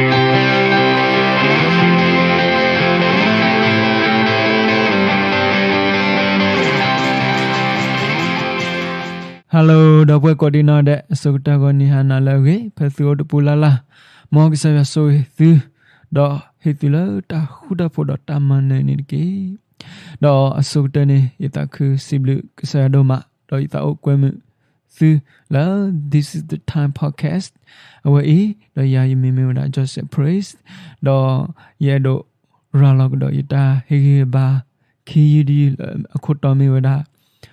Hello ဒီပုၢ်ဝဲၢ်ကိးဒံနီၢ်ဒဲး, အဆိကတၢၢ်ဂီၤနံၤဟါနၤလၢအဂ့ၤ, ဖဲသုအိၣ်တပူၤလၢ်လၢ်, မ်ကစၢ်ယွၤဆိၣ်ဂ့ၤသု, ဒီးဟ့ၣ်သုလၢတၢ်ဃူတၢ်ဖိးဒီးတၢ်မၤနၢၤန့ၣ်တက့ၢ်. ဒီးအဆိကတၢၢ်န့ၣ် ယသးခုစံးဘျုးကစၢ်ယွၤဒိၣ်မး, ဒီးယသးအိၣ်ကွဲမုာ်သုလၢ This is the Time Podcast အဝဲအံၤ, ဒီးယၤယမံၤမ့ၢ်ဝဲဒၣ် Joseph Praise, ဒီးယအဲၣ်ဒိးရၤလီၤကဒီးယတၢ်ဟ့ၣ်ဂံၢ်ဟ့ၣ်ဘါ ခံယုၢ်တယုၢ်လၢအခိၣ်တီမ့ၢ်ဝဲဒၣ်,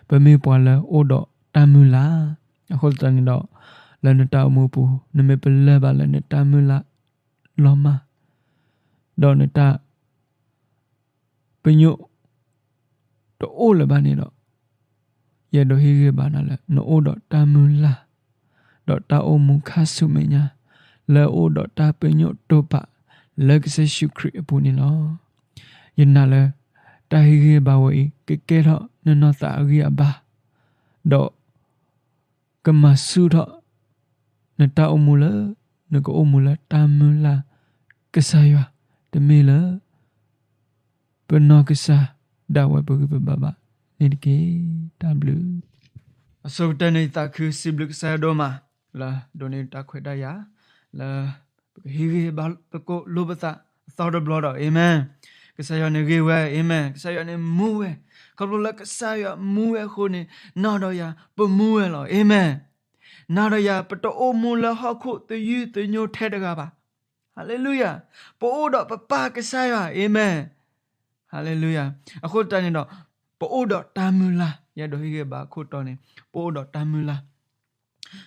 ပမ့ၢ်ပှၤလၢအအိၣ်ဒီးတၢ်မုၢ်လၢ်, အဃိသတးန့ၣ်ဒီး, လၢနတၢ်အိၣ်မူအပူၤ နမ့ၢ်ပလၢၢ်ဘၣ်လၢနတၢ်မုၢ်လၢ်လီၤမၢ်, ဒီးနတၢ် ပညိၣ်တအိၣ်လၢၤဘၣ်န့ၣ်ဒီး, ယအဲၣ်ဒိးဟ့ၣ်ဂံၢ်ဟ့ၣ်ဘါနၤလၢ နအိၣ်ဒီးတၢ်မုၢ်လၢ်, ဒီးတၢ်အိၣ်မူခါဆူမဲာ်ညါ, လၢအအိၣ်ဒီးတၢ်ပညိၣ်တိာ်ပာ် လၢကစၢ်ယ့ၣ်ၡူးခရံာ်အပူၤန့ၣ်လီၤ. ယနာ်လၢ တၢ်ဟ့ၣ်ဂံၢ်ဟ့ၣ်ဘါဝဲအံၤ ကကဲထီၣ်နနီၢ်သးအဂံၢ်အဘါ, ဒီး ကမၤဆူၣ်ထီၣ် နတၢ်အိၣ်မူလၢ နကအိၣ်မူလၢတၢ်မုၢ်လၢ်ကစၢ်ယွၤ, တမ့ၢ်လၢ ပနီၢ်ကစၢ်ဒၣ်ဝဲပဂံၢ်ပဘါဘၣ်န့ၣ်တက့ၢ်. တၢ်ဘျုး အဆိကတၢၢ်န့ၣ် ယသးခုစံးဘျုးကစၢ်ယွၤဒိၣ်မး လၢဒိးန့ၢ်တၢ်ခွဲးတၢ်ယာ် လၢ ပကဟ့ၣ်ဂံၢ်ဟ့ၣ်ဘါသကိးလိာ်ပသးအသီတဘျီဒီး, အၤမ့ၣ်, ကစၢ်ယွၤန့ၣ်ဂ့ၤဝဲ, အၤမ့ၣ်, ကစၢ်ယွၤန့ၣ်မူဝဲ, ခီဖျိလၢကစၢ်ယွၤမူဝဲအဃိန့ၣ်, နၤဒီးယၤ ပမူဝဲလီၤ, အၤမ့ၣ်. နၤဒီးယၤ ပတအိၣ်မူလၢဟီၣ်ခိၣ်သယုၢ်သညိထဲတဂၤဘၣ်. ဟါလ့လူယၤ, ပအိၣ်ဒီးပပၢ်ကစၢ်ယွၤ, အၤမ့ၣ်, ဟါလ့လူယၤ. အဃိသတးန့ၣ်ဒီး, ပအိၣ်ဒီးတၢ်မုၢ်လၢ်, ယအဲၣ်ဒိးဟ့ၣ်ဂံၢ်ဟ့ၣ်ဘါအခိၣ်တီန့ၣ်, ပအိၣ်ဒီးတၢ်မုၢ်လၢ်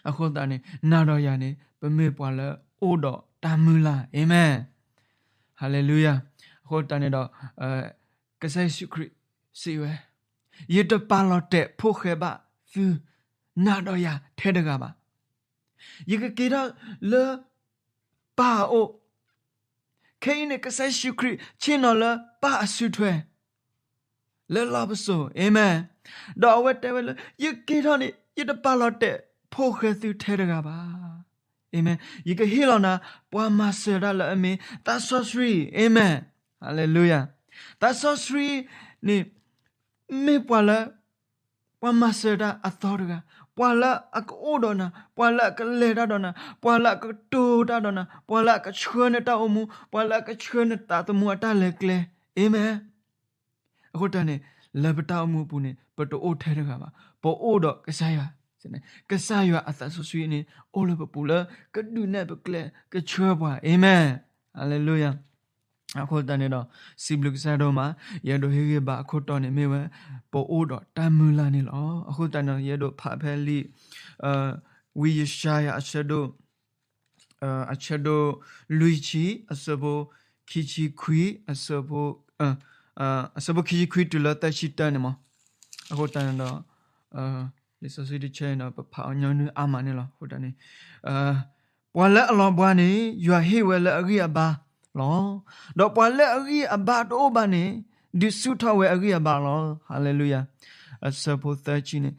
အဃိသတးန့ၣ် နၤဒီးယၤန့ၣ် ပမ့ၢ်ပှၤလၢအိၣ်ဒီးတၢ်မုၢ်လၢ်, အၤမ့ၣ်, ဟါလ့လူယၤ. အဃိသတးန့ၣ်ဒီး, ကစၢ်ယ့ၣ်ၡူးခရံာ်စံးဝဲ, ယတပာ်လီၤတဲာ်ဖိၣ်ဃဲဘၣ်သု နၤဒီးယၤထဲတဂၤဘၣ်. ယကက့ၤထီၣ်လၢပၢ်အအိၣ်, ခဲအံၤန့ၣ် ကစၢ်ယ့ၣ်ၡူးခရံာ်ဆ့ၣ်နီၤလၢပၢ်အစုထွဲ လၢလီၢ်ပစိာ်, အၤမ့ၣ်. ဒီးအဝဲတဲဝဲလၢ ယက့ၤထီၣ်န့ၣ် ယတပာ်လီၤတဲာ်ဖိၣ်ဃဲသုထဲတဂၤဘၣ်, အၤမ့ၣ်. ယကဟ့ၣ်လီၤနၤ ပှၤမၤစၢၤတၢ်လၢအမ့ၢ်သးစီဆှံ, အၤမ့ၣ်, ဟါလ့လူယၤ. သးစီဆှံန့ၣ် မ့ၢ်ပှၤလၢ ပှၤမၤစၢၤတၢ်အသီတဂၤ, ပှၤလၢအကအိၣ်ဒီးနၤ, ပှၤလၢအကလဲၤတၢ်ဒီးနၤ, ပှၤလၢအကတိၤတၢ်ဒီးနၤ, ပှၤလၢအကဆှၢနတၢ်အိၣ်မူ, ပှၤလၢအကဆှၢနသးသမူအတၢ်လဲၤကျဲ, အၤမ့ၣ်. အဃိတၢ်န့ၣ် လၢပတၢ်အိၣ်မူအပူၤန့ၣ် ပတအိၣ်ထဲတဂၤဘၣ်, ပအိၣ်ဒီးကစၢ်ယွၤ, ကစၢ်ယွၤအသးစီဆှံန့ၣ် အိၣ်လၢပပူၤလၢ ကဒုးနဲၣ်ပကျဲ ကဆှၢပှၤ, အၤမ့ၣ်, ဟါလ့လူယၤ. အဃိသတးန့ၣ်ဒီး စံးဘျုးကစၢ်ဒိၣ်မး, ယအဲၣ်ဒိးဟ့ၣ်ဂံၢ်ဘါအခိၣ်တီန့ၣ်မ့ၢ်ဝဲ ပအိၣ်ဒီးတၢ်မုၢ်လၢ်န့ၣ်လီၤ. အဃိသတးန့ၣ်ဒီး ယအဲၣ်ဒိးဖးဖဲလံာ် ဝံယၡါယၤ အဆၢဒိၣ် အဆၢဒိၣ်လွံၢ်ဆံ အဆၢဖိခံဆံခွံ, အဆၢဖိ အဆၢဖိခံဆံခွံတုၤလၢသၢဆံတၢန့ၣ်မး. အဃိသတးန့ၣ်ဒီး လံာ်စီဆှံတဆၢန့ၣ်ဒီး ပဖးအီၤညီနုၢ်အါမးန့ၣ်လီၤ. အဃိသတးန့ၣ် ပှၤလၢအလီၤဘှါန့ၣ် ယွၤဟ့ၣ်ဝဲလၢအဂံၢ်အဘါလီၤ. ဒီးပှၤလၢအဂံၢ်အဘါတအိၣ်ဘၣ်န့ၣ် ဒုးဆူၣ်ထီၣ်ဝဲအဂံၢ်အဘါလီၤ. ဟါလ့လူယၤ. အဆၢဖိသၢဆံန့ၣ်,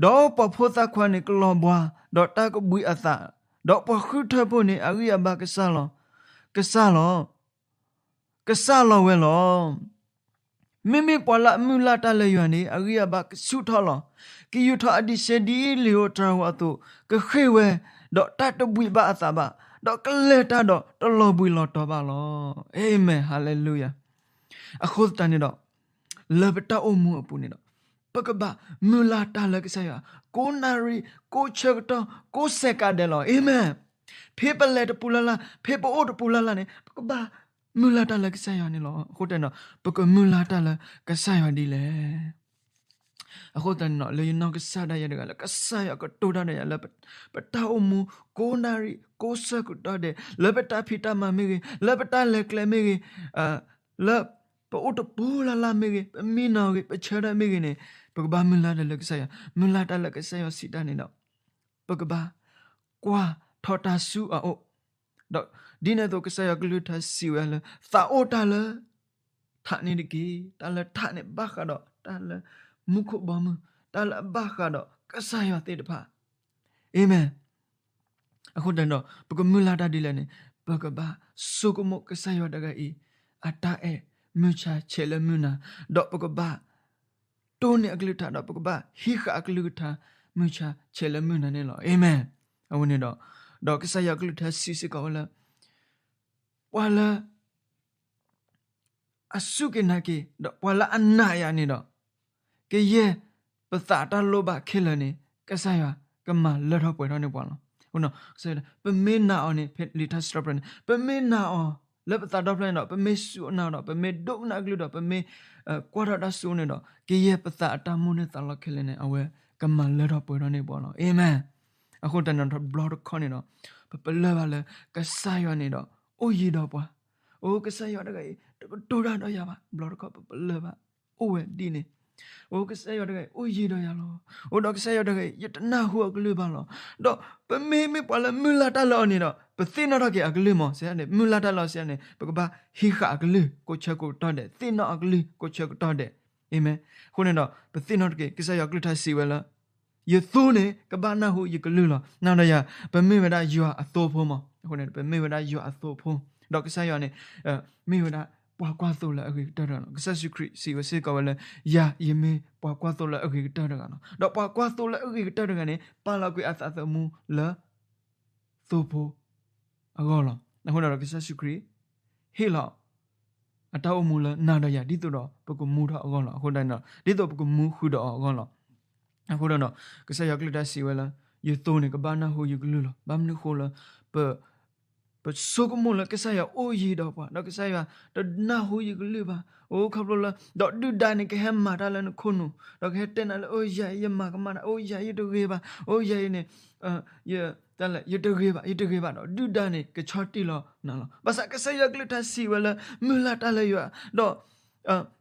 ဒီးပှၤဖိသၣ်ခွါန့ၣ်ကလီၤဘှါ, ဒီးတၢ်ကဘှံးအသး, ဒီးပှၤဃုထၢဖိန့ၣ် အဂံၢ်အဘါကစၢ်လီၤ, ကစၢ်လီၤ, ကစၢ်လီၤဝဲလီၤ. မ့မ့ၢ်ပှၤလၢအမုၢ်လၢ်တၢ်လၢယွၤန့ၣ် အဂံၢ်အဘါကဆူၣ်ထီၣ်လီၤ. ကယူာ်ထီၣ်အဒံးဆှၢဒ်လံာ်ဧိၤတြၤဧိၤအသိး, ကဃ့ၢ်ဝဲ, ဒီးတၢ်တဘှံးဘၣ်အသးဘၣ်, ဒီးကလဲၤတၢ်ဒီးတလီၤဘှံးလီၤတီၤဘၣ်လီၤ. အၤမ့ၣ်, ဟါလ့လူယၤ. အဃိသတးန့ၣ်ဒီး လၢပတၢ်အိၣ်မူအပူၤန့ၣ်ဒီး ပကဘၣ်မုၢ်လၢ်တၢ်လၢကစၢ်ယွၤ ကိးနၣ်ရံၣ် ကိးဆၢကတီၢ် ကိးစဲးကးဒဲးလီၤ. အၤမ့ၣ်. ဖဲပလဲၤတပူၤလၢ်လၢ် ဖဲပအိၣ်တပူၤလၢ်လၢ်န့ၣ် ပကဘၣ်မုၢ်လၢ်တၢ်လၢကစၢ်ယွၤန့ၣ်လီၤ. အဃိတၢ်န့ၣ်ဒီး ပကမုၢ်လၢ်တၢ်လၢကစၢ်ယွၤဒ်လဲၣ်. အဃိသတးန့ၣ်ဒီး လၢယနီၢ်ကစၢ်ဒၣ်ယဲတဂၤ လၢကစၢ်ယွၤကတိၤတၢ်ဒီးယၤလၢ ပတၢ်အိၣ်မူ ကိးနၣ်ရံၣ် ကိးဆၢကတီၢ်ဒဲး လၢပတၢ်ဖံးတၢ်မၤမ့ၢ်ဂ့ၤ, လၢပတၢ်လဲၤကျဲမ့ၢ်ဂ့ၤ, လၢပအိၣ်တပူၤလၢ်လၢ်မ့ၢ်ဂ့ၤ, ပမံနီၤဂ့ၤ, ပဆၢထၢၣ်မ့ၢ်ဂ့ၤန့ၣ် ပကဘၣ်မုၢ်လၢ်တၢ်လၢကစၢ်ယွၤ, မုၢ်လၢ်တၢ်လၢကစၢ်ယွၤစံးတၢ်န့ၣ်ဒီး ပကဘၣ်ကွၢ်ထီၣ်တၢ်ဆူအအိၣ်, ဒီးဒ်န့ၣ်အသိး ကစၢ်ယွၤကလုၢ်ကထါစံးဝဲလၢ သးအိၣ်တၢ်လၢ ထးန့ၣ်တက့ၢ်. တၢ်လၢထးန့ၣ် ဘၣ်ဃးဒီးတၢ်လၢမူခိၣ်ဘီမုၢ်, တၢ်လၢအဘၣ်ဃးဒီးကစၢ်ယွၤသ့ၣ်တဖၣ်. အၤမ့ၣ်. အဃိတၢ်န့ၣ်ဒီး ပကမုၢ်လၢ်တၢ်ဒ်လဲၣ်န့ၣ် ပကဘၣ်ဆိကမိၣ်ကစၢ်ယွၤတဂၤအံၤ အတၢ်အဲၣ်မုၢ်ဆါဆဲးလၢမုၢ်နၤ, ဒီးပကဘၣ်တိၢ်န့ၢ်အကလုၢ်ကထါ ဒီးပကဘၣ်ဟံးဃာ်အကလုၢ်ကထါ မုၢ်ဆါဆဲးလၢမုၢ်နၤန့ၣ်လီၤ. အၤမ့ၣ်. အဝဲန့ၣ်ဒီး, ဒီးကစၢ်ယွၤအကလုၢ်ကထါစံးစ့ၢ်ကီးဝဲလၢ ပှၤလၢ အစူၢ်က့ၤနာ်က့ၤ ဒီးပှၤလၢအနာ်ယၤန့ၣ်ဒီး, ကယဲၢ်ပသးအတၢ်လိၣ်ဘၣ်ခဲလၢာ်န့ၣ် ကစၢ်ယွၤကမၤလၢထီၣ်ပှဲၤထီၣ်န့ၢ်ပှၤလီၤ. ပမ့ၢ်နာ်အီၤန့ၣ် ဖဲလံာ်ထါစံးထီၣ်ပတြၢၤန့ၣ် ပမ့ၢ်နာ်အီၤလၢပသးဒီဖျၢၣ်န့ၣ်ဒီး ပမ့ၢ်စူၢ်နာ်အီၤဒီး ပမ့ၢ်ဒိကနၣ်အကလုၢ်ဒီး ပမ့ၢ်ကွၢ်ထီၣ်တၢ်စူၢ်န့ၣ်ဒီး ကယဲၢ်ပသးအတၢ်မိၣ်န့ၢ်သးလီခဲလၢာ်န့ၣ် အဝဲကမၤလၢထီၣ်ပှဲၤထီၣ်န့ၢ်ပှၤလီၤ. အၤမ့ၣ်. အဃိတၢ်န့ၣ်ဒီး တဘျီတခီၣ်န့ၣ်ဒီး ပပလၢၢ်ဘၣ်လၢ ကစၢ်ယွၤန့ၣ်ဒီး အိၣ်ယံၤဒီးပှၤ, အိၣ်ကစၢ်ယွၤတဂၤအံၤ တကတိၤတၢ်ဒီးယၤဘၣ်, တဘျီတခီၣ်ပပလၢၢ်ဘၣ် အိၣ်ဝဲဒ်န့ၣ်, အိၣ်ကစၢ်ယွၤတဂၤအံၤ အိၣ်ယံၤဒီးယၤလီၤ, အိၣ်ဒီးကစၢ်ယွၤတဂၤအံၤ ယတနၢ်ဟူအကလုၢ်ဘၣ်လီၤ. ဒီးပမ့မ့ၢ်ပှၤလၢမုၢ်လၢ်တၢ်လၢအီၤန့ၣ်ဒီး ပသ့ၣ်နီၣ်ထီၣ်က့ၤအကလုၢ်မး စ့ၢ်န့ၣ် မုၢ်လၢ်တၢ်လၢအီၤစ့ၢ်န့ၣ် ပကဘၣ်ဟံးဃာ်အကလုၢ် ကိးဆၢကိးကတီၢ်ဒဲး, သ့ၣ်နီၣ်အကလုၢ် ကိးဆၢကတီၢ်ဒဲး. အၤမ့ၣ်. အဃိန့ၣ်ဒီး ပသ့ၣ်နီၣ်ထီၣ်က့ၤ ကစၢ်ယွၤအကလုၢ်ကထါစံးဝဲလၢ ယသိန့ၣ် ကဘၣ်နၢ်ဟူယကလုၢ်လီၤ. နၢ်ဒီးယၤ ပမ့ၢ်ဝဲဒၣ်ယွၤအသိဖိမး, အဃိန့ၣ် ပမ့ၢ်ဝဲဒၣ်ယွၤအသိဖိ, ဒီးကစၢ်ယွၤန့ၣ် မ့ၢ်ဝဲဒၣ်ပှၤကွၢ်သိလၢအဂ့ၤကတၢၢ်တဂၤလီၤ. ကစၢ်ယ့ၣ်ၡူးခရံာ်စံးဝဲစ့ၢ်ကီးဝဲလၢ ယၤ ယမ့ၢ်ပှၤကွၢ်သိလၢအဂ့ၤကတၢၢ်တဂၤလီၤ. ဒီးပှၤကွၢ်သိလၢအဂ့ၤကတၢၢ်တဂၤန့ၣ် ပာ်လီၤကွံာ်အသးသမူလၢ သိဖိအဂီၢ်လီၤ. အဃိဒီးကစၢ်ယ့ၣ်ၡူးခရံာ် ဟ့ၣ်လီၤ အတၢ်အိၣ်မူလၢနၤဒီးယၤ ဒ်သိးဒီးပကမူထီၣ်အဂီၢ်လီၤ. အဃိဒီး ဒ်သိးပကမူဃုာ်ဒီးအီၤအဂီၢ်လီၤ. အဃိဒီး ကစၢ်ယွၤကလုၢ်ကထါစံးဝဲလၢ ယသိန့ၣ် ကဘၣ်နၢ်ဟူယကလုၢ်လီၤ. ဘၣ်မနုၤဃိလၢ ပဆိကမိၣ်လၢကစၢ်ယွၤအိၣ်ယံၤဒီးပှၤ, ဒီးကစၢ်ယွၤတနၢ်ဟူယကလုၢ်ဘၣ်. အိၣ်ခီဖျိလၢ ဒီးဒုၣ်ဒါန့ၣ် ကဟဲမၤတၢ်လၢနခိၣ်နူာ်, ဒီးကဟဲတဲနၤလၢ အိၣ်ယၤအံၤ ယမၤကမၣ်တၢ်, အိၣ်ယၤအံၤ ယတဂ့ၤဘၣ်, အိၣ်ယၤအံၤန့ၣ် ယတဂ့ၤဘၣ်, ယတဂ့ၤဘၣ်, ဒီးဒုၣ်ဒါန့ၣ် ကဆီၣ်တံၢ်လီၤနၤလီၤ. ဘၣ်ဆၣ်ကစၢ်ယွၤကလုၢ်ကထါစံးဝဲလၢ မုၢ်လၢ်တၢ်လၢယွၤ, ဒီး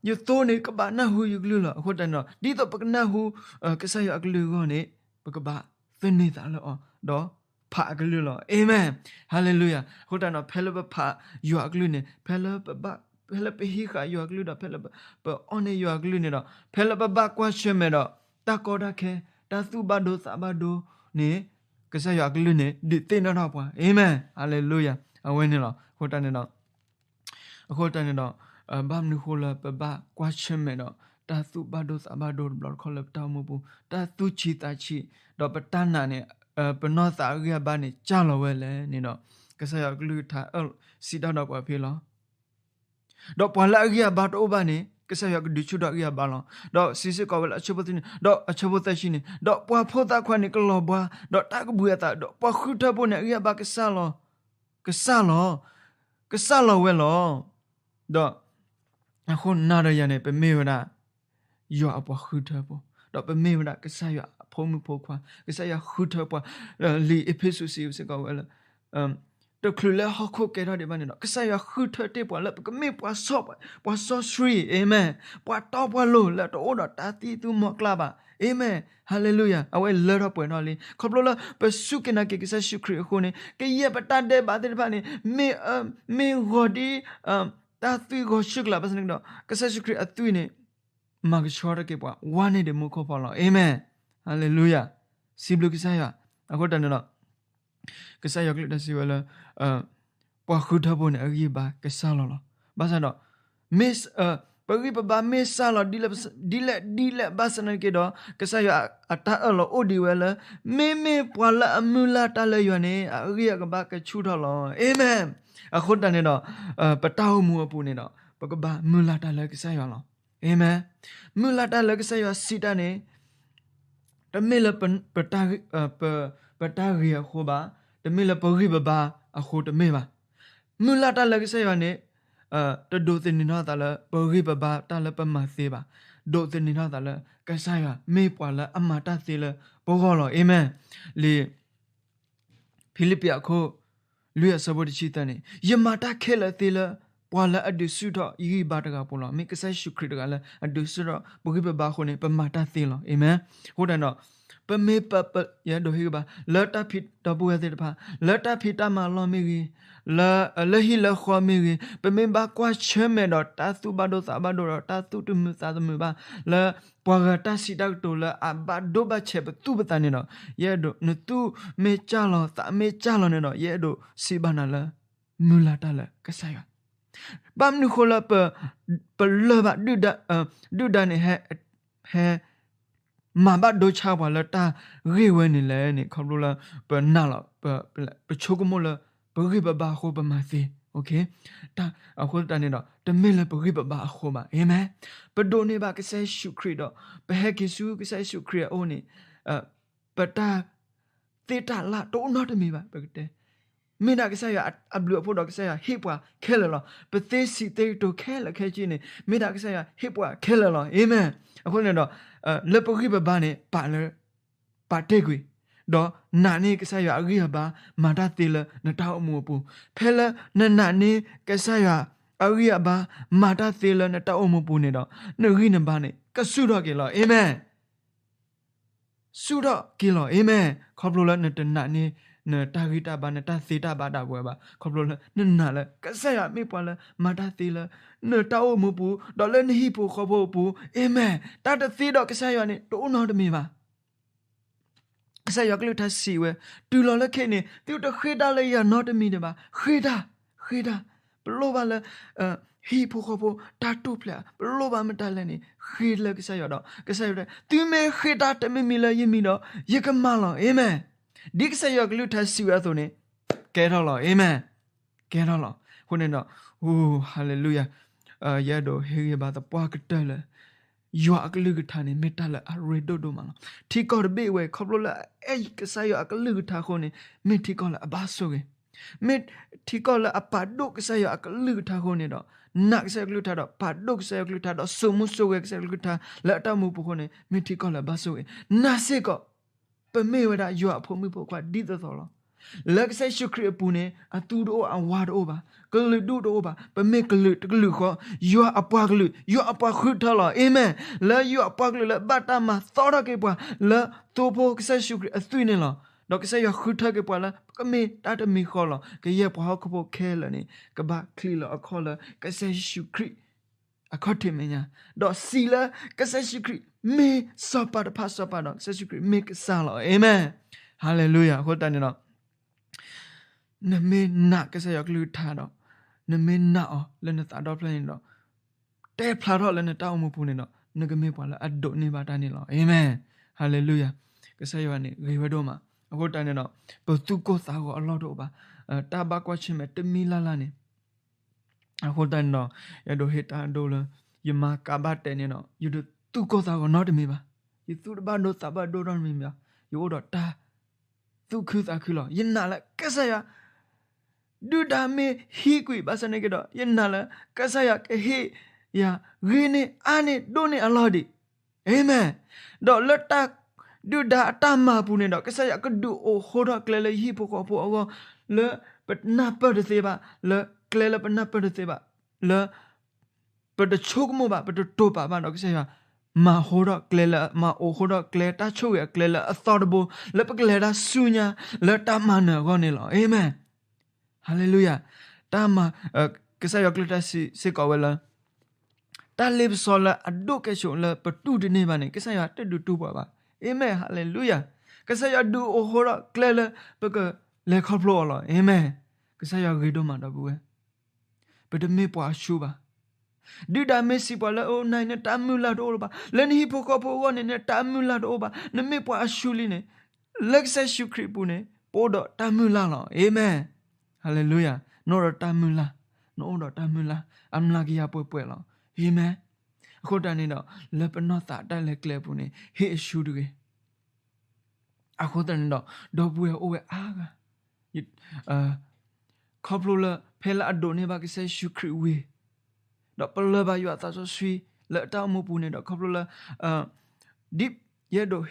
ယသိန့ၣ် ကဘၣ်နၢ်ဟူယကလုၢ်လီၤ. အဃိတၢ်န့ၣ်ဒီး ဒ်သိးပကနၢ်ဟူ ကစၢ်ယွၤအကလုၢ်အဂီၢ်န့ၣ် ပကဘၣ်သန့ၤသးလၢအီၤ, ဒီးဖးအကလုၢ်လီၤ. အၤမ့ၣ်, ဟါလ့လူယၤ. အဃိတၢ်န့ၣ်ဒီး ဖဲလၢပဖးယွၤအကလုၢ်န့ၣ် ဖဲလၢပဘၣ်, ဖဲလၢပဟံးဃာ်ယွၤအကလုၢ်ဒီး ဖဲလၢပအီၣ်န့ၢ်ယွၤအကလုၢ်န့ၣ်ဒီး ဖဲလၢပဘၣ်ကွၢ်ဆၢၣ်မဲာ်ဒီး တၢ်ကီတၢ်ခဲ, တၢ်သူၣ်ဘၣ်ဒိသးဘၣ်ဒိန့ၣ် ကစၢ်ယွၤအကလုၢ်န့ၣ် ဒုးသ့ၣ်နီၣ်ထီၣ်ပှၤ. အၤမ့ၣ်, ဟါလ့လူယၤ. အဝဲန့ၣ်လီၤ. အဃိတၢ်န့ၣ်ဒီး အဃိတၢ်န့ၣ်ဒီး ဘၣ်မနုၤဃိလၢပဘၣ်ကွၢ်ဆၢၣ်မဲာ်ဒီး တၢ်သူၣ်ဘၣ်ဒိသးဘၣ်ဒိတဘျီတခီၣ်လၢပတၢ်အိၣ်မူပူၤ, တၢ်သူၣ်ဆံးသးဆံး, ဒီးပတၢ်နာ်န့ၣ်, ပနီၢ်သးအဂံၢ်အဘါန့ၣ် ကၢ်လီၤဝဲလဲၣ်န့ၣ်ဒီး ကစၢ်ယွၤကလုၢ်ကထါအၢၣ်စံးတၢ်ဒီးပှၤဖဲလီၤ. ဒီးပှၤလၢအဂံၢ်အဘါတအိၣ်ဘၣ်န့ၣ် ကစၢ်ယွၤကဒုးဆူၣ်ထီၣ်အဂံၢ်အဘါလီၤ. ဒီးစံးစ့ၢ်ကီးဝဲလၢအဆၢဖိသၢဆံန့ၣ်, ဒီးအဆၢဖိသၢဆံန့ၣ်, ဒီးပှၤဖိသၣ်ခွါန့ၣ်ကလီၤဘှါ, ဒီးတၢ်ကဘှံးအသး, ဒီးပှၤဃုထၢဖိန့ၣ် အဂံၢ်အဘါကစၢ်လီၤ, ကစၢ်လီၤ, ကစၢ်လီၤဝဲလီၤ. ဒီး အဃိနၤဒီးယၤန့ၣ် ပမ့ၢ်ဝဲဒၣ် ယွၤအပှၤဃုထၢဖိ, ဒီးပမ့ၢ်ဝဲဒၣ်ကစၢ်ယွၤအဖိမုၣ်ဖိခွါ, ကစၢ်ယွၤဃုထၢပှၤ, လံာ်အ့းဖ့းစူးစံးစ့ၢ်ကီးဝဲလၢ တချုးလၢဟီၣ်ခိၣ်ကဲထီၣ်ဒံးဘၣ်န့ၣ်ဒီး ကစၢ်ယွၤဃုထၢတ့ၢ်ပှၤလၢပကမ့ၢ်ပှၤစီ, ပှၤစီဆှံ, အၤမ့ၣ်, ပှၤတီပှၤလိၤလၢတအိၣ်ဒီးတၢ်သံၣ်သူမီၤကျၢ်ဘၣ်, အၤမ့ၣ်, ဟါလ့လူယၤ. အဝဲလၢထီၣ်ပှဲၤထီၣ်လံ ခီဖျိလၢပစူၢ်က့ၤနာ်က့ၤကစၢ်ယ့ၣ်ၡူးခရံာ်အဃိန့ၣ် ကယဲၢ်ပတၢ်ဒဲးဘးသ့ၣ်တဖၣ်န့ၣ် မ့ၢ်, မ့ၢ်ဂီၤဒ် တၢ်သွံၣ်ဂီၤဆူၣ်ကလာ်ဘၣ်ဆၣ်န့ၣ်ဒီး ကစၢ်ယ့ၣ်ၡူးခရံာ်အသွံၣ်န့ၣ် မၤကဆှီထီၣ်က့ၤပှၤ ဝါန့ၢ်ဒံးမူခိၣ်ဖီလီၤ, အၤမ့ၣ်, ဟါလ့လူယၤ. စံးဘျုးကစၢ်ယွၤ. အဃိတၢ်န့ၣ်ဒီး ကစၢ်ယွၤကလုၢ်ကထါစံးဝဲလၢ ပှၤဃုထၢဖိန့ၣ် အဂံၢ်အဘါကစၢ်လီၤလီၤ. ဘၣ်ဆၣ်ဒီး မ့ၢ်, ပဂံၢ်ပဘါမ့ၢ်စၢ်လီၤ ဒ်လဲၣ်ဒ်လဲၣ်ဘၣ်ဆၣ်နာ်က့ဒီး ကစၢ်ယွၤအတၢ်အၢၣ်လီၤအိၣ်ဒံးဝဲလၢ မ့မ့ၢ်ပှၤလၢအမုၢ်လၢ်တၢ်လၢယွၤန့ၣ် အဂံၢ်အဘါကဆူၣ်ထီၣ်လီၤ, အၤမ့ၣ်. အဃိတၢ်န့ၣ်ဒီး ပတၢ်အိၣ်မူအပူၤန့ၣ်ဒီး ပကဘၣ်မုၢ်လၢ်တၢ်လၢကစၢ်ယွၤလီၤ, အၤမ့ၣ်. မုၢ်လၢ်တၢ်လၢကစၢ်ယွၤစံးတၢ်န့ၣ် တမ့ၢ်လၢ ပတၢ်ဂ့ၤအဃိဘၣ်, တမ့ၢ်လၢပဂံၢ်ပဘါအဃိတမ့ၢ်ဘၣ်. မုၢ်လၢ်တၢ်လၢကစၢ်ယွၤန့ၣ် တဒိးသန့ၤထီၣ်သးလၢ ပဂံၢ်ပဘါတၢ်လၢပမၤသ့ဘၣ်. ဒိးသန့ၤထီၣ်သးလၢ ကစၢ်ယွၤမ့ၢ်ပှၤလၢအမၤတၢ်သ့လၢပဂီၢ်လီၤ, အၤမ့ၣ်. လံာ် ဖံလံးပံးအခိၣ် လွံၢ်အဆၢဖိတဆံသၢန့ၣ် ယမၤတၢ်ခဲလၢာ်သ့လၢ ပှၤလၢအဒုးဆူၣ်ထီၣ်ယဂံၢ်ဘါတဂၤအပူၤလီၤ. မ့ၢ်ကစၢ်ယ့ၣ်ၡူးခရံာ်တဂၤလၢအဒုးဆူၣ်ထီၣ်ပဂံၢ်ပဘါအဃိန့ၣ် ပမၤတၢ်သ့လီၤ, အၤမ့ၣ်. အဃိတၢ်န့ၣ်ဒီး ပမ့ၢ်ပ, ယအဲၣ်ဒိးဟ့ၣ်ဂံၢ်ဘါ လၢတၢ်ဖံးဒီပုၢ်ဝဲၢ်သ့ၣ်တဖၣ် လၢတၢ်ဖံးတၢ်မၤလီၢ်မ့ၢ်ဂ့ၤ, လၢဟံၣ်လၢဃီမ့ၢ်ဂ့ၤ, ပမ့ၢ်ဘၣ်ကွၢ်ဆၢၣ်မဲာ်ဒီးတၢ်သူၣ်ဘၣ်ဒိသးဘၣ်ဒိဒီး တၢ်သူၣ်တမုာ်သးတမုာ်ဘၣ် လၢပှၤဂၤတၢ်စံးတၢ်ကတိၤလၢအဘၣ်ဒိဘၣ်ဆဲးပသူၣ်ပသးန့ၣ်ဒီး ယအဲၣ်ဒိး နသူၣ်မ့ၢ်ကၢ်လီၤ သးမ့ၢ်ကၢ်လီၤန့ၣ်ဒီး ယအဲၣ်ဒိးစံးဘၣ်နၤလၢ မုၢ်လၢ်တၢ်လၢကစၢ်ယွၤ. ဘၣ်မနုၤဃိလၢ ပလၢၢ်ဘၣ် ဒုၣ်ဒါန့ၣ် ဟဲ မၤဘၣ်ဒိဆါပှၤလၢတၢ်ဂ့ၢ်ဝဲန့ၣ်လဲၣ်န့ၣ် ခီဖျိလၢ ပနာ်လီၤ ပဆိကမိၣ်လၢ ပဂံၢ်ပဘါအဃိပမၤသ့, အဃိသတးန့ၣ်ဒီး တမ့ၢ်လၢပဂံၢ်ပဘါအဃိဘၣ်. အၤမ့ၣ်. ပဒိးန့ၢ်ဘၣ်ကစၢ်ယ့ၣ်ၡူးခရံာ်ဒီး ပဟဲက့ၤဆူကစၢ်ယ့ၣ်ၡူးခရံာ်အအိၣ်န့ၣ် ပတၢ်သ့တၢ်လၢ်တအိၣ်နီတမံၤဘၣ်. ပကတဲ မ့ၢ်ဒၣ်ကစၢ်ယွၤအဘျုးအဖှိၣ်ဒီး ကစၢ်ယွၤဟ့ၣ်ပှၤခဲလၢာ်လီၤ. ပသ့စံးသ့ကတိၤခဲလၢာ်ခဲဆ့န့ၣ် မ့ၢ်ဒၣ်ကစၢ်ယွၤဟ့ၣ်ပှၤခဲလၢာ်လီၤ. အၤမ့ၣ်. အဃိန့ၣ်ဒီး လၢပဂံၢ်ပဘါန့ၣ် ပာ်လၢ ပာ်တ့ၢ်ကွံာ်, ဒီးနာ်န့ၢ်ကစၢ်ယွၤအဂံၢ်အဘါ မၤတၢ်သ့လၢနတၢ်အိၣ်မူအပူၤ. ဖဲလၢနနာ်န့ၢ်ကစၢ်ယွၤအဂံၢ်အဘါ မၤတၢ်သ့လၢနတၢ်အိၣ်မူပူၤန့ၣ်ဒီး နဂံၢ်နဘါန့ၣ် ကဆူၣ်ထီၣ်က့ၤလီၤ. အၤမ့ၣ်. ဆူၣ်ထီၣ်က့ၤလီၤ. အၤမ့ၣ်. ခီဖျိလၢနတနာ်န့ၢ် နတၢ်ဂံၢ်တၢ်ဘါ နတၢ်သ့တၢ်ဘၣ်ဒၣ်ဝဲဘၣ်. ခီဖျိလၢနနာ်လၢ ကစၢ်ယွၤမ့ၢ်ပှၤလၢမၤတၢ်သ့လၢ နတၢ်အိၣ်မူပူၤ ဒီးလၢနဟံၣ်ဖိဃီဖိအပူၤ. အၤမ့ၣ်. တၢ်တသ့ဒီးကစၢ်ယွၤန့ၣ် တအိၣ်နီတမံၤဘၣ်. ကစၢ်ယွၤကလုၢ်ကထါစံးဝဲ, တုၤလီၤလၢခဲအံၤန့ၣ် သုတဃ့တၢ်လၢယၤနီတမံၤဒံးဘၣ်. ဃ့တၢ်, ဃ့တၢ်. ပလိၣ်ဘၣ်လၢ ဟံၣ်ဖိဃီဖိတၢ်ထူၣ်ဖျဲး, ပလိၣ်ဘၣ်မတၤလဲၣ်န့ၣ် ဃ့လၢကစၢ်ယွၤဒီး ကစၢ်ယွၤတဲ သုမ့ၢ်ဃ့တၢ်တမံၤမံၤလၢယမံၤဒီး ယကမၤလီၤ. အၤမ့ၣ်. ဒ်ကစၢ်ယွၤကလုၢ်ကထါစံးဝဲအသိးန့ၣ် ကဲထီၣ်လီၤ. အၤမ့ၣ်. ကဲထီၣ်လီၤ. အဃိန့ၣ်ဒီး ဟူ, ဟါလ့လူယၤ, ယအဲၣ်ဒိးဟ့ၣ်ဂံၢ်ဘါသပှၢ်ကတၢၢ်လၢ ယွၤအကလုၢ်ကထါန့ၣ် မ့ၢ်တၢ်လၢအရ့ဒိၣ်ဒိၣ်မးလီၤ. ထံကီၢ်တဘ့ၣ်ဝဲ ခီဖျိလၢအအဲၣ်ကစၢ်ယွၤအကလုၢ်ကထါအဃိန့ၣ် မ့ၢ်ထံကီၢ်လၢအဘၣ်ဆိၣ်ဂ့ၤ, မ့ၢ်ထံကီၢ်လၢအပာ်ဒိၣ်ကစၢ်ယွၤအကလုၢ်ကထါအဃိန့ၣ်ဒီး နာ်ကစၢ်ယွၤကလုၢ်ကထါဒီး ပာ်ဒိၣ်ကစၢ်ယွၤကလုၢ်ကထါဒီး စိာ်မူစိာ်ဂဲၤကစၢ်ယွၤကလုၢ်ကထါ လၢအတၢ်အိၣ်မူပူၤအဃိန့ၣ် မ့ၢ်ထံကီၢ်လၢအဘၣ်ဆိၣ်ဂ့ၤ. နာ်စ့ၢ်ကီး ပမ့ၢ်ဝဲဒၣ်ယွၤအဖိမုၣ်ဖိခွါဒ်သိးသိးလီၤ. လၢကစၢ်ယ့ၣ်ၡူးခရံာ်အပူၤန့ၣ် အသူတအိၣ် အဝါတအိၣ်ဘၣ်, ကလုာ်ဒူၣ်တအိၣ်ဘၣ်, ပမ့ၢ်ကလုာ်တကလုာ်ဃီ, ယွၤအပှၤကလုာ်, ယွၤအပှၤဃုထၢလီၤ. အၤမ့ၣ်. လၢယွၤအပှၤကလုာ်လၢဘၣ်တၢ်မၤသီထီၣ်က့ၤပှၤ လၢသိဖိကစၢ်ယ့ၣ်ၡူးခရံာ်အသွံၣ်န့ၣ်လီၤ. ဒီးကစၢ်ယွၤဃုထၢက့ၤပှၤလၢ ပကမ့ၢ်တၢ်တမံၤဃီလီၤ. ကယဲၢ်ပှၤဟီၣ်ခိၣ်ဖိခဲလၢာ်န့ၣ် ကဘၣ်ချံးလီၤအခီၣ်လၢ ကစၢ်ယ့ၣ်ၡူးခရံာ် အခီၣ်ထံးမဲာ်ညါ, ဒီးစံးလၢကစၢ်ယ့ၣ်ၡူးခရံာ်မ့ၢ်စီၤပၤတဖၣ်စီၤပၤဒီး ကစၢ်ယ့ၣ်ၡူးခရံာ်မ့ၢ်ကစၢ်လီၤ. အၤမ့ၣ်. ဟါလ့လူယၤ. အဃိသတးန့ၣ်ဒီး နမ့ၢ်နာ်ကစၢ်ယွၤကလုၢ်ကထါဒီး နမ့ၢ်နာ်အီၤလၢနသးဒီဖျၢၣ်န့ၣ်ဒီး တဲဖျါထီၣ်လၢနတၢ်အိၣ်မူပူၤန့ၣ်ဒီး နကမ့ၢ်ပှၤလၢအဒိးန့ၢ်ဘၣ်တၢ်န့ၣ်လီၤ. အၤမ့ၣ်. ဟါလ့လူယၤ. ကစၢ်ယွၤန့ၣ်ဂ့ၤဝဲဒိၣ်မး. အဃိသတးန့ၣ်ဒီး ပသူၣ်ကိၢ်သးဂီၤအလီၢ်တအိၣ်ဘၣ်. တၢ်ဘၣ်ကွၢ်ဆၢၣ်မဲာ်တမံၤလၢ်လၢ်န့ၣ် အဃိသတးန့ၣ်ဒီး ယအဲၣ်ဒိးဟ့ၣ်တၢ်အဒိလၢ ယမၤကးဘၣ်တဲာ်န့ၣ်ဒီး ယတသူၣ်ကိၢ်သးဂီၤနီတမံၤဘၣ်. ယသူၣ်တဘၣ်ဒိသးဘၣ်ဒိနီတမံၤဘၣ်. ယအိၣ်ဒီးတၢ်သူၣ်ခုသးခုလီၤ. ယနာ်လၢကစၢ်ယွၤ ဒုၣ်ဒါမ့ၢ်ဟံးကွံာ်ဘၣ်ဆၣ်န့ၣ်က့ၤဒီး ယနာ်လၢကစၢ်ယွၤကဟ့ၣ်ယၤ ဂ့ၤန့ၢ်အါန့ၢ်ဒိၣ်န့ၢ်အလီၢ်ဒံး. အၤမ့ၣ်. ဒီးလၢတၢ် ဒုၣ်ဒါအတၢ်မၤပူၤန့ၣ်ဒီး ကစၢ်ယွၤကဒုးအိၣ်ဃိထီၣ်ကျဲလၢယဟံၣ်ဖိဃီဖိအဂီၢ် လၢပနၢ်ပၢၢ်တသ့ဘၣ်, လၢကျဲလၢပနၢ်ပၢၢ်တသ့ဘၣ်, လၢ ပတဆိကမိၣ်ဘၣ်, ပတတိာ်ပာ်ဘၣ်ဒီး ကစၢ်ယွၤမၤဃိထီၣ်ကျဲလၢ မၤအိၣ်ဃိထီၣ်ကျဲ တၢ်ဆိၣ်ဂ့ၤအကျဲလၢအသီတဘိ လၢပကလဲၤတၢ်ဆူညါ လၢတၢ်မၤနၢၤအဂီၢ်န့ၣ်လီၤ. အၤမ့ၣ်. ဟါလ့လူယၤ. တၢ်မၤ ကစၢ်ယွၤကလုၢ်ကထါစံးစ့ၢ်ကီးဝဲလၢ တၢ်လ့ပစီလၢအဒိၣ်ကဲဆိးလၢပတူၢ်တန့ၢ်ဘၣ်န့ၣ် ကစၢ်ယွၤတဒုးတူၢ်ပှၤဘၣ်. အၤမ့ၣ်, ဟါလ့လူယၤ. ကစၢ်ယွၤဒုးအိၣ်ဃိထီၣ်ကျဲလၢပကလဲၤခီဖျိအီၤလီၤ. အၤမ့ၣ်. ကစၢ်ယွၤဂ့ၤဒိၣ်မးဒီပုၢ်ဝဲၢ်, ပတမ့ၢ်ပှၤအဆူဘၣ်. ဒုၣ်ဒါမ့ၢ်စံးပှၤလၢ အိၣ်နၤအံၤ နတၢ်မုၢ်လၢ်တအိၣ်လၢၤဘၣ်, လၢနဟံၣ်ဖိဃီဖိအဂီၢ်န့ၣ် နတၢ်မုၢ်လၢ်တအိၣ်ဘၣ်, နမ့ၢ်ပှၤအဆူလံန့ၣ်, လၢကစၢ်ယ့ၣ်ၡူးခရံာ်အပူၤန့ၣ် ပအိၣ်ဒီးတၢ်မုၢ်လၢ်လီၤ. အၤမ့ၣ်. ဟါလ့လူယၤ. နအိၣ်ဒီးတၢ်မုၢ်လၢ်, နအိၣ်ဒီးတၢ်မုၢ်လၢ် အမျးကယၤပှဲၤပှဲၤလီၤ. အၤမ့ၣ်. အဃိတၢ်န့ၣ်ဒီး လၢပနီၢ်သးတၢ်လဲၤကျဲအပူၤန့ၣ် ဟ့ၣ်အဆူတဂ့ၤ. အဃိသတးန့ၣ်ဒီး ဒီပုၢ်ဝဲၢ်အိၣ်ဝဲအါဂၤ ခီဖျိလၢ ဖဲလၢအဒိးန့ၢ်ဘၣ်ကစၢ်ယ့ၣ်ၡူးခရံာ်ဝံၤ ဒီးပလၢၢ်ဘၣ်ယွၤအသးစီဆှံ လၢအတၢ်အိၣ်မူပူၤန့ၣ်ဒီး ခီဖျိလၢ ဒ်ယအဲၣ်ဒိး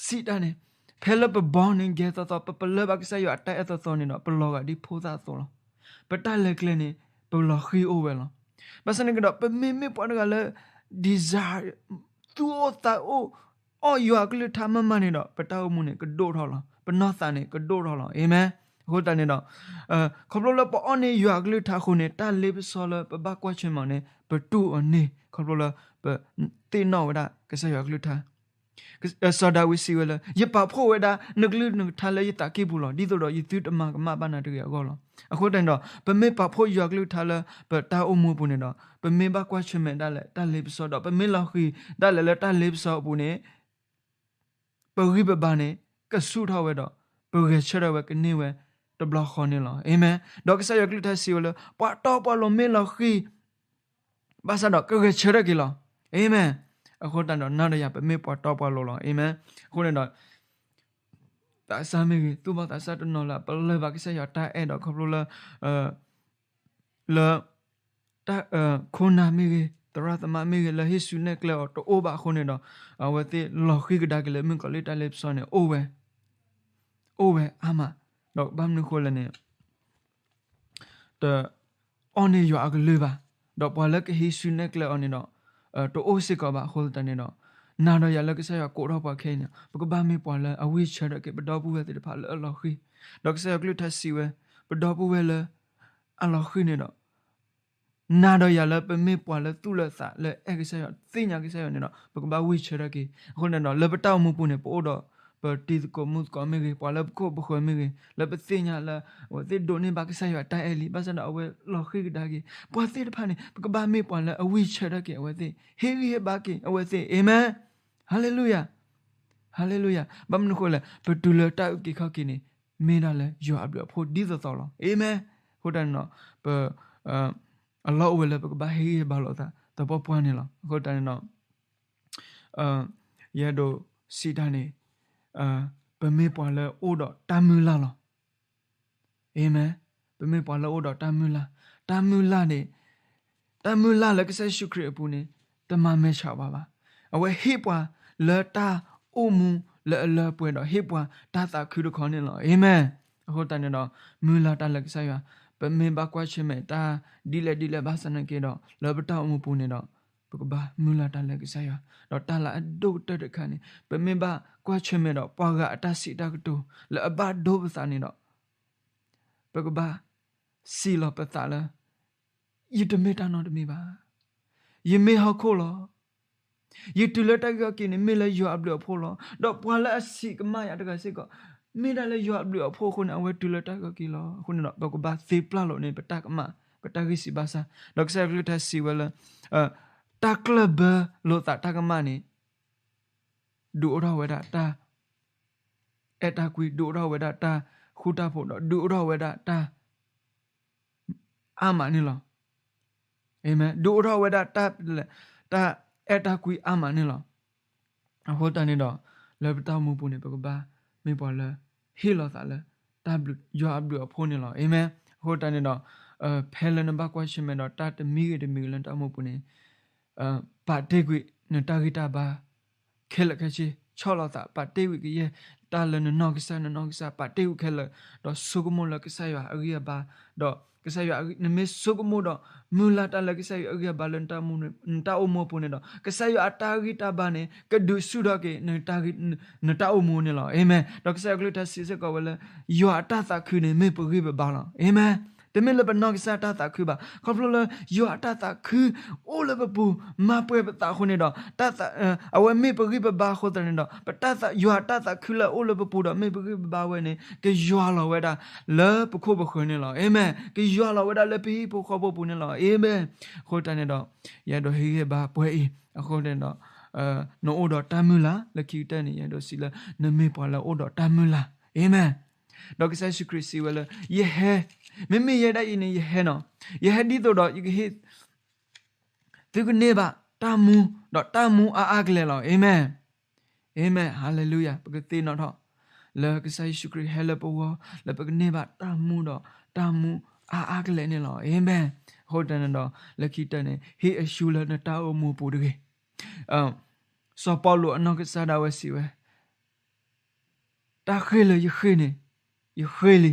စံးတၢ်န့ၣ် ဖဲလၢပ born again သီသီ ပပလၢၢ်ဘၣ်ကစၢ်ယွၤအတၢ်အဲၣ်သီသီန့ၣ်ဒီး ပလီၤဂာ်ဒ်ဖိသၣ်အသိးလီၤ. ပတၢ်လဲၤကျဲန့ၣ် ပလီၤဃံၤအိၣ်ဝဲလီၤ. ဘၣ်ဆၣ်န့ၣ်ကဒီး ပမ့မ့ၢ်ပှၤတဂၤလၢ desire သူၣ်အိၣ်သးအိၣ် အီၣ်ယွၤအကလုၢ်ကထါမးမးန့ၣ်ဒီး ပတၢ်အိၣ်မူန့ၣ်ကဒိၣ်ထီၣ်လီၤ. ပနီၢ်သးန့ၣ်ကဒိၣ်ထီၣ်လီၤ. အၤမ့ၣ်. အဃိသတးန့ၣ်ဒီး ခီဖျိလၢပအီၣ်န့ၢ်ယွၤအကလုၢ်ကထါအဃိန့ၣ် တၢ်လ့ပစီလၢပဘၣ်ကွၢ်ဆၢၣ်မဲာ်န့ၣ် ပတူၢ်အီၤန့ၢ် ခီဖျိလၢပသ့ၣ်နီၣ်ဝဲဒၣ်ကစၢ်ယွၤအကလုၢ်ကထါ စီၤဒၤဝံးစံးဝဲလၢ ယပာ်ဖှိၣ်ဝဲဒၣ်နကလုၢ်နကထါလၢယသးကံၢ်ပူၤလီၤ. ဒ်သိးဒီးယသုတမၤကမၣ်ဘၣ်နၤတဂ့ၤအဂီၢ်လီၤ. အဃိသတးန့ၣ်ဒီး ပမ့ၢ်ပာ်ဖှိၣ်ယွၤကလုၢ်ကထါလၢပတၢ်အိၣ်မူအပူၤန့ၣ်ဒီး ပမ့ၢ်ဘၣ်ကွၢ်ဆၢၣ်မဲာ်ဒၣ်လဲာ်တၢ်လ့ပစီဒီး ပမ့ၢ်လီၤဃံၤဒၣ်လဲာ်လၢတၢ်လ့ပစီအပူၤန့ၣ် ပဂံၢ်ပဘါန့ၣ် ကဆူၣ်ထီၣ်ဝဲဒီး ပဂဲၤဆၢထၢၣ်ဝဲကန့ၢ်ဝဲတဘျီဃီန့ၣ်လီၤ. အၤမ့ၣ်. ဒီးကစၢ်ယွၤကလုၢ်ကထါစံးဝဲလၢ ပှၤတီပှၤလိၤမ့ၢ်လီၤဃံၤ ဘၣ်ဆၣ်ဒီးကဂဲၤဆၢထၢၣ်က့ၤလီၤ. အၤမ့ၣ်. အဃိသတးဒီး နၤဒီးယၤပမ့ၢ်ပှၤတီပှၤလိၤလီၤ. အၤမ့ၣ်. အဃိန့ၣ်ဒီး သးစၢ်မ့ၢ်ဂ့ၤ, သူၣ်ဘီၣ်သးစၢ်တနီၤလၢအပလၢၢ်ဘၣ်ကစၢ်ယွၤတၢ်အဲၣ်ဒီးခီဖျိလၢ လၢ တၢ် ခိၣ်နၢ်မ့ၢ်ဂ့ၤ, သရၣ်သမါမ့ၢ်ဂ့ၤ လၢဟ့ၣ်ဆူၣ်နဲၣ်ကျဲအီၤတအိၣ်ဘၣ်အဃိန့ၣ်ဒီး အဝဲသ့ၣ်လီၤဃံၤကဒါက့ၤလၢမုၣ်ကီၤလံၢ်တၢ်လ့ပစီန့ၣ် အိၣ်ဝဲ, အိၣ်ဝဲအါမး, ဒီးဘၣ်မနုၤဃိလဲၣ်န့ၣ် တအီၣ်န့ၢ်ယွၤအကလုၢ်ဘၣ်, ဒီးပှၤလၢကဟ့ၣ်ဆူၣ်နဲၣ်ကျဲအီၤန့ၣ်ဒီး တအိၣ်စ့ၢ်ကီးဘၣ်အဃိသတးန့ၣ်ဒီး နၤဒီးယၤလၢကစၢ်ယွၤကိးထီၣ်ပှၤခဲအံၤန့ၣ် ပကဘၣ်မ့ၢ်ပှၤလၢအဝံၢ်ဆၢထၢၣ်က့ၤ ပဒီပုၢ်ဝဲၢ်သ့ၣ်တဖၣ်လၢအလီၤဃံၤ, ဒီးကစၢ်ယွၤကလုၢ်ကထါစံးဝဲ ပဒီပုၢ်ဝဲၢ်လၢ အလီၤဃံၤန့ၣ်ဒီး နၤဒီးယၤလၢပမ့ၢ်ပှၤလၢသူၣ်လၢသးလၢအဲၣ်ကစၢ်ယွၤ သ့ၣ်ညါကစၢ်ယွၤန့ၣ်ဒီး ပကဘၣ်ဝံၢ်ဆၢထၢၣ်က့ၤ. အဃိန့ၣ်ဒီး လၢပတၢ်အိၣ်မူပူၤန့ၣ် ပအိၣ်ဒီးပတံၤသကိးမုၣ်သကိးမ့ၢ်ဂ့ၤ, ပှၤလၢပခိၣ်ပဃၢၤမ့ၢ်ဂ့ၤ, လၢပသ့ၣ်ညါလၢ အဝဲသ့ၣ်ဒိးန့ၢ်ဘၣ်ကစၢ်ယွၤတၢ်အဲၣ်လံ, ဘၣ်ဆၣ်ဒီးအဝဲလီၤဃံၤကဒါက့ၤ ပှၤသ့ၣ်တဖၣ်န့ၣ် ပကဘၣ်မ့ၢ်ပှၤလၢအဝံၢ်ဆၢထၢၣ်က့ၤအဝဲသ့ၣ်, ဟ့ၣ်ဂံၢ်ဟ့ၣ်ဘါက့ၤအဝဲသ့ၣ်. အၤမ့ၣ်. ဟါလ့လူယၤ, ဟါလ့လူယၤ. ဘၣ်မနုၤဃိလဲၣ်, ပတုၤလၢတၢ်အုၣ်က့ၤခီၣ်က့ၤန့ၣ် မ့ၢ်ဒၣ်လၢယွၤအဘျုးအဖှိၣ်ဒ်သိးသိးလီၤ. အၤမ့ၣ်. အဃိသတးန့ၣ်ဒီး ပ အလီၢ်အိၣ်ဝဲလၢပကဘၣ်ဟ့ၣ်ဂံၢ်ဟ့ၣ်ဘါလိာ်သးသပှၢ်ပှၢ်န့ၣ်လီၤ. အဃိသတးန့ၣ်ဒီး ယအဲၣ်ဒိးစံးတၢ်န့ၣ် ပမ့ၢ်ပှၤလၢအိၣ်ဒီးတၢ်မုၢ်လၢ်လီၤ. အၤမ့ၣ်. ပမ့ၢ်ပှၤလၢအိၣ်ဒီးတၢ်မုၢ်လၢ်, တၢ်မုၢ်လၢ်န့ၣ် တၢ်မုၢ်လၢ်လၢကစၢ်ယ့ၣ်ၡူးခရံာ်အပူၤန့ၣ် တမၤမဲာ်ဆှးပှၤဘၣ်. အဝဲဟ့ၣ်ပှၤလၢတၢ်အိၣ်မူလၢအလၢပှဲၤဒီး ဟ့ၣ်ပှၤတၢ်သးခုတခီန့ၣ်လီၤ. အၤမ့ၣ်. အဃိသတးန့ၣ်ဒီး မုၢ်လၢ်တၢ်လၢကစၢ်ယွၤ, ပမ့ၢ်ဘၣ်ကွၢ်ဆၢၣ်မဲာ်တၢ်ဒ်လဲၣ်ဒ်လဲၣ်ဘၣ်ဆၣ်သနာ်က့ဒီး လၢပတၢ်အိၣ်မူပူၤန့ၣ်ဒီး ပကဘၣ်မုၢ်လၢ်တၢ်လၢကစၢ်ယွၤ, ဒီးတၢ်လၢအဒိၣ်ကတၢၢ်တခါန့ၣ် ပမ့ၢ်ဘၣ်ကွၢ်ဆၢၣ်မဲာ်ဒီးပှၤဂၤအတၢ်စံးတၢ်ကတိၤလၢအဘၣ်ဒိပသးန့ၣ်ဒီး ပကဘၣ်စံးလီၤပသးလၢ ယတမ့ၢ်တၢ်နီတမံၤဘၣ်. ယမ့ၢ်ဟီၣ်ခိၣ်လီၤ. ယတုၤလၢတၢ်ဂ့ၢ်အက့ၤန့ၣ် မ့ၢ်လၢယွၤအဘျုးအဖှိၣ်လီၤ. ဒီးပှၤလၢအစံးကမၣ်ယၤတဂၤစ့ၢ်ကီး မ့ၢ်ဒၣ်လၢယွၤအဘျုးအဖှိၣ်အဃိန့ၣ် အဝဲတုၤလၢတၢ်ဂ့ၢ်အက့ၤလီၤ. အဃိန့ၣ်ဒီး ပကဘၣ်သ့ပျၢ်လိာ်န့ၣ် ပတၢ်ကမၣ် ပတၢ်ဂံၢ်စံးဘၣ်ဆၣ်, ဒီးကစၢ်ယွၤကလုၢ်ကထါစံးဝဲလၢ တၢ်ကျၢၢ်ဘၢလိာ်သးတၢ်ကမၣ်န့ၣ် ဒုးအိၣ်ထီၣ်ဝဲဒၣ်တၢ် အဲၣ်တၢ်ကွံ, ဒုးအိၣ်ထီၣ်ဝဲဒၣ်တၢ်ဃူတၢ်ဖိးဒီး ဒုးအိၣ်ထီၣ်ဝဲဒၣ်တၢ် အါမးန့ၣ်လီၤ. အၤမ့ၣ်. ဒုးအိၣ်ထီၣ်ဝဲဒၣ်တၢ် တၢ်အဲၣ်တၢ်ကွံအါမးန့ၣ်လီၤ. အဃိသတးန့ၣ်ဒီး လၢပတၢ်အိၣ်မူပူၤန့ၣ် ပကဘၣ်မ့ၢ်ပှၤလၢဟ့ၣ်လီၤသးလၢ တၢ်ဘျုး ယွၤအဘျုးအဖှိၣ်န့ၣ်လီၤ. အၤမ့ၣ်. အဃိသတးန့ၣ်ဒီး ဖဲလၢနဘၣ်ကွၢ်ဆၢၣ်မဲာ်ဒီးတၢ်တမံၤဂ့ၤတမံၤဂ့ၤလၢနတၢ်အိၣ်မူပူၤန့ၣ် ပာ်တ့ၢ်ကွံာ်နတၢ်ဂံၢ်တၢ်ဘါ ခဲလၢာ်ခဲဆ့, ဆီၣ်လီၤသး, ပာ်တ့ၢ်ကွံာ်ကယဲၢ်တၢ်လၢနနီၢ်ကစၢ် နနီၢ်ကစၢ်, ပာ်တ့ၢ်ကွံာ်ခဲလၢာ်, ဒီးဆိကမိၣ်လၢကစၢ်ယွၤအဂံၢ်အဘါ, ဒီးကစၢ်ယွၤ နမ့ၢ်ဆိကမိၣ်ဒီး မုၢ်လၢ်တၢ်လၢကစၢ်ယွၤအဂံၢ်အဘါလၢ နတၢ်အိၣ်မူအပူၤန့ၣ်ဒီး ကစၢ်ယွၤအတၢ်ဂံၢ်တၢ်ဘါန့ၣ် ကဒုးဆူၣ်ထီၣ်က့ၤ နတၢ်အိၣ်မူန့ၣ်လီၤ. အၤမ့ၣ်. ဒီးကစၢ်ယွၤကလုၢ်ကထါစံးစ့ၢ်ကီးဝဲလၢ ယွၤအတၢ်သးခုန့ၣ် မ့ၢ်ပဂံၢ်ပဘါလီၤ. အၤမ့ၣ်. တမ့ၢ်လၢပနီၢ်ကစၢ်တၢ်သးခုဘၣ်. ခီဖျိလၢ ယွၤအတၢ်သးခု အိၣ်လၢပပူၤ မၤပှဲၤပသးအဃိန့ၣ်ဒီး အဝဲမ့ၢ်ပဂံၢ်ပဘါအဃိသတးန့ၣ်ဒီး ပတၢ်သး ယွၤအတၢ်သးခုလၢအအိၣ်လၢပပူၤဒီး မ့ၢ်ပဂံၢ်ပဘါဝဲန့ၣ် ကယွၤလီၤဝဲဒၣ်လၢပခိၣ်ပဃၢၤန့ၣ်လီၤ. အၤမ့ၣ်. ကယွၤလီၤဝဲဒၣ်လၢပဟံၣ်ဖိဃီဖိပူၤန့ၣ်လီၤ. အၤမ့ၣ်. အဃိသတးန့ၣ်ဒီး ယအဲၣ်ဒိးဟ့ၣ်ဂံၢ်ဟ့ၣ်ဘါပှၤအံၤ အဃိန့ၣ်ဒီး နအိၣ်ဒီးတၢ်မုၢ်လၢ်, လၢခံကတၢၢ်န့ၣ် ယအဲၣ်ဒိးစံးလၢ နမ့ၢ်ပှၤလၢအိၣ်ဒီးတၢ်မုၢ်လၢ်. အၤမ့ၣ်. ဒီးကစၢ်ယ့ၣ်ၡူးခရံာ်စံးဝဲလၢ ယဟဲ, မ့မ့ၢ်ယဲဒၣ်အံၤန့ၣ် ယဟဲနီၤ, ယဟဲဒ်သိးဒီး ယကဟ့ၣ် သုကန့ၢ်ဘၣ်တၢ်မူ, ဒီးတၢ်မူအါအါကလဲာ်လီၤ. အၤမ့ၣ်. အၤမ့ၣ်, ဟါလ့လူယၤ. ပကသ့ၣ်နီၣ်ထီၣ် လၢကစၢ်ယ့ၣ်ၡူးခရံာ်ဟဲလၢပဂီၢ် လၢပကန့ၢ်ဘၣ်တၢ်မူဒီး တၢ်မူအါအါကလဲာ်န့ၣ်လီၤ. အၤမ့ၣ်. အဃိသတးန့ၣ်ဒီး လၢခံကတၢၢ်န့ၣ် ဟ့ၣ်အရှုံးလၢနတၢ်အိၣ်မူပူၤတဂ့ၤ. စီၤပီလူးအနီၢ်ကစၢ်ဒၣ်ဝဲစံးဝဲ တၢ်ဃ့ၢ်လၢယဃ့ၢ်န့ၣ် ယဃ့ၢ်လံ,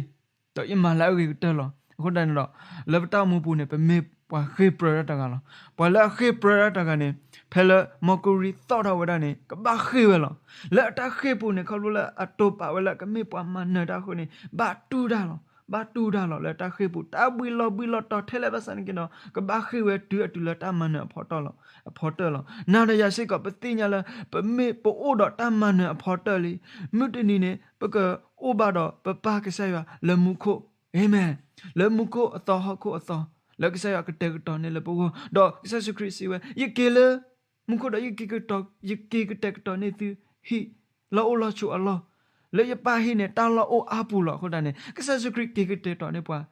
ဒီးယမၤလၢအဂ့ၤကတၢၢ်လီၤ. အဃိသတးန့ၣ်ဒီး လၢပတၢ်အိၣ်မူပူၤန့ၣ် ပမ့ၢ်ပှၤဃ့ၢ်ပြၢတၢ်တဂၤလီၤ. ပှၤလၢအဃ့ၢ်ပြၢတၢ်တဂၤန့ၣ် ဖဲလၢမ်ကရံသီၣ်ထီၣ်ဝဲဒၣ်န့ၣ် ကဘၣ်ဃ့ၢ်ဝဲလီၤ. လၢအတၢ်ဃ့ၢ်ပူၤန့ၣ် ခီဖျိလၢအတိာ်ပာ်ဝဲလၢကမ့ၢ်ပှၤမၤနၢၤတၢ်အဃိန့ၣ် ဘၣ်တူၢ်တၢ်လီၤ. ဘၣ်တူၢ်တၢ်လီၤလၢတၢ်ဃ့ၢ်ပူၤ တၢ်ဘှံးလီၤဘှံးလီၤတီၤထဲလဲၣ်ဘၣ်ဆၣ်န့ၣ်က့ၤဒီး ကဘၣ်ဃ့ၢ်ဝဲတုၤအတုၤလၢတၢ်မၤနၢၤအဖီတၢၢ်လီၤ, အဖီတၢၢ်လီၤ. နၤဒီးယၤစ့ၢ်ကီး ပသ့ၣ်ညါလၢ ပမ့ၢ်ပအိၣ်ဒီးတၢ်မၤနၢၤအဖီတၢၢ်လံ, မုၢ်တနံၤန့ၣ် ပကအိၣ်ဘၣ်ဒီးပပၢ်ကစၢ်ယွၤလၢမူခိၣ်, အၤမ့ၣ်, လၢမူခိၣ်အသီဟီၣ်ခိၣ်အသီ, လၢကစၢ်ယွၤကတဲာ်ကတီၤန့ၢ်လၢပဂီၢ်, ဒီးကစၢ်ယ့ၣ်ၡူးခရံာ်စံးဝဲ ယက့ၤလၢ မူခိၣ်ဒီး ယက့ၤကတဲာ်ကတီၤန့ၢ်သုဟံၣ် လီၢ်အိၣ်လီၢ်ဆိးအလီၢ်, လၢယပၢ်ဟံၣ်န့ၣ် တၢ်လီၢ်အိၣ်အါပူၤလီၤ. အဃိသတးန့ၣ် ကစၢ်ယ့ၣ်ၡူးခရံာ်က့ၤကတဲာ်ကတီၤန့ၢ်ပှၤ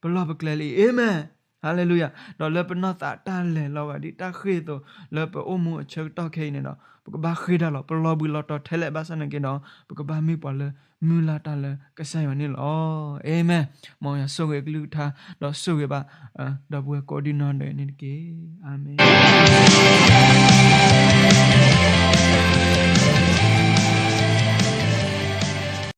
ပလီၢ်ပကျဲလံ, အၤမ့ၣ်, ဟါလ့လူယၤ. ဒီးလၢပနီၢ်သးတၢ်လဲၤလီၤဘၣ်ဒ်တၢ်ဃ့ၢ်အသိး လၢပအိၣ်မူအဆၢကတီၢ်ခဲအံၤန့ၣ်ဒီး ပကဘၣ်ဃ့ၢ်တၢ်လီၤ, ပလီၤဘှံးလီၤတီၤထဲလဲၣ်ဘၣ်ဆၣ်န့ၣ်က့ၤဒီး ပကဘၣ်မ့ၢ်ပှၤလၢမုၢ်လၢ်တၢ်လၢကစၢ်ယွၤန့ၣ်လီၤ. အၤမ့ၣ်. မ်ယွၤဆိၣ်ဂ့ၤအကလုၢ်ကထါ ဒီးဆိၣ်ဂ့ၤဘၣ် ဒီပုၢ်ဝဲၢ်ကိးဒံနီၢ်ဒဲးန့ၣ်တက့ၢ်. အၤမ့ၣ်.